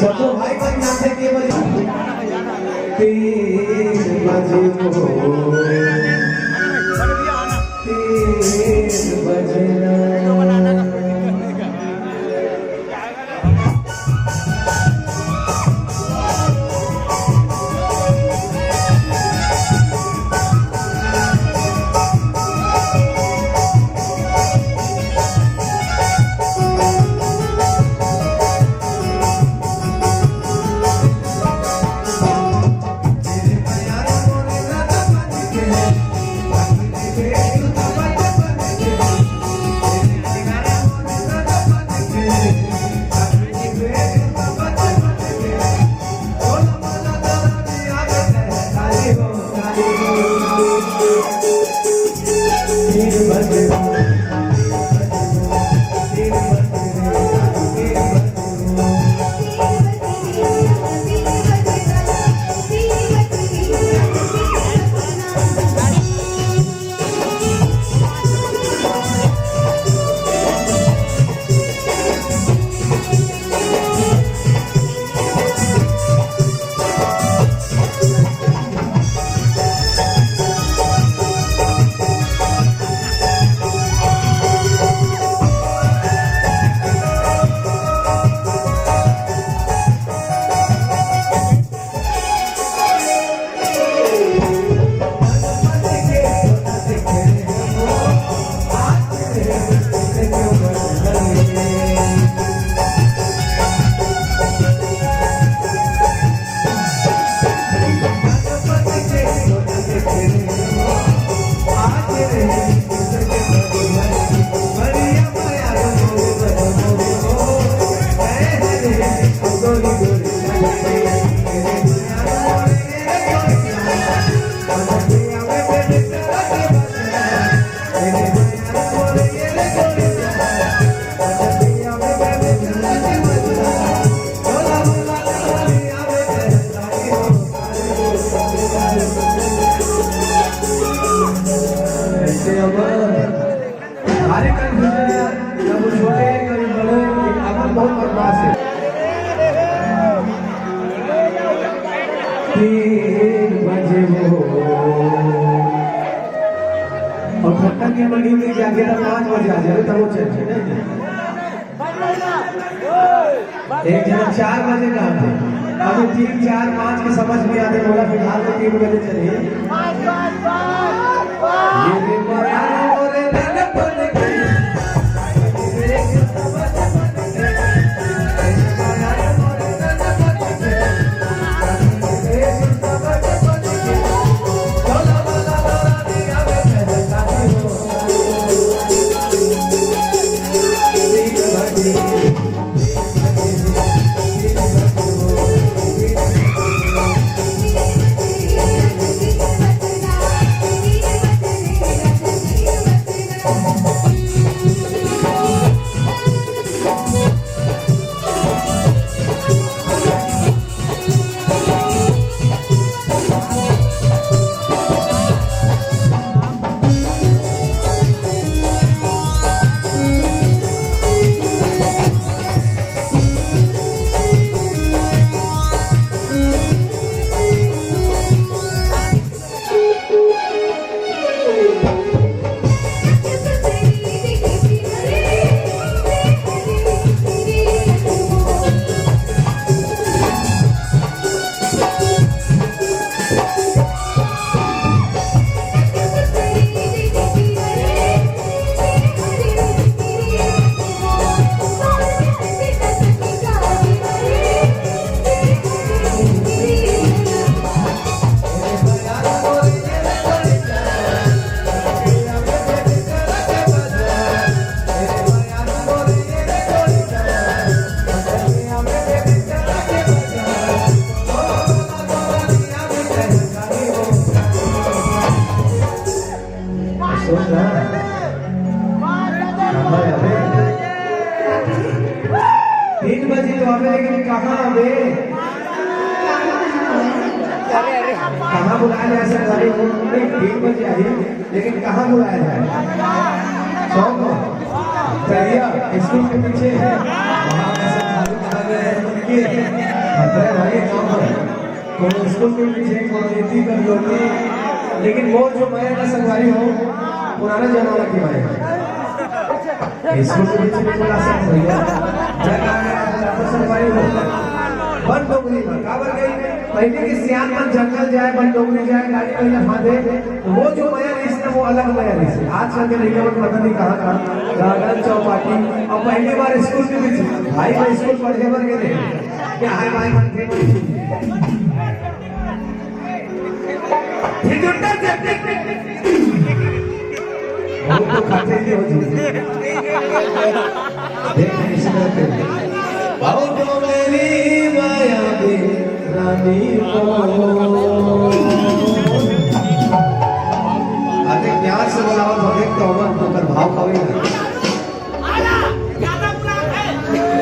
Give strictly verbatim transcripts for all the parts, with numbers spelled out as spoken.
सबो भाई मन नाचे के बजे, तीन बजे हो, तीन बजे ना। ऐसे अमर, भारी confusion है, कभी छोटे, कभी बड़े, लेकिन अमर बहुत बदमाश है। तीन बजे हो, और ठट्टा के महीने में जाके तो पाँच बजे आ जाए, तब वो चल जाए, नहीं? एक जना चार बजे का आथे, अभी तीन, चार, पाँच के समझ नहीं आते, बोला फिलहाल तो तीन बजे चलिए। ये भी बड़ा रे ननपन के। सोच ना, कहाँ है अबे? तीन बजे तो आवे, लेकिन कहाँ अबे? कहाँ बुलाया जाए सरकारी को? नहीं, तीन बजे आई, लेकिन कहाँ बुलाया जाए? चौक में? चलिए, स्कूल के पीछे है, वहाँ पे सब झाड़ू लगा रहे हैं। खतरा है भाई, गाँव में। कोनो स्कूल के पीछे, कोनो नीति कर लो कि, लेकिन वो जो मया ना संगवारी हो, पुराना जमाना की मया। स्कूल के पीछे नहीं बुला सकते भैया। जगह है, तो संगवारी हो। बन डोगरी में, काबर गई? पहले के सियान मन जंगल जाए, बन डोगरी जाए, गाड़ी पहले फांदे, वो जो मया रहिस ना, वो अलग मया रहिस। आजकल के लइका मन पता नहीं कहाँ कहाँ गार्डन, चौपाटी, और पहली बार स्कूल के बीच, भाई, मैं स्कूल पढ़े बर गए, क्या है भाई, मन के मन? ये जो डर जाते, बहुत तो खाते ही हो जी। देख, इसी तरह के। आओ तो मेरी माया भी रानी को। अरे प्यार से बुलाओ तो देख तो मन तो कर भाव कभी ना।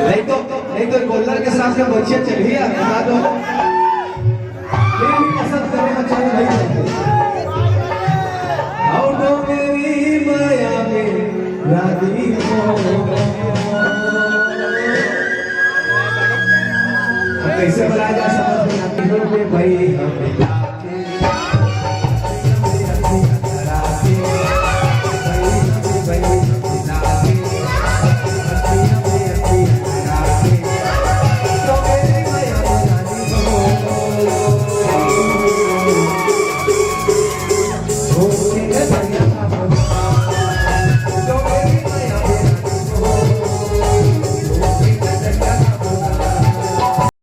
नहीं तो, नहीं तो गोल्लर के साथ में बच्चे चलिए, बता दो। फिर भी पसंद करने का चालू नहीं करते। आओ तो मेरी माया में रानी को। अब कैसे बुलाया जा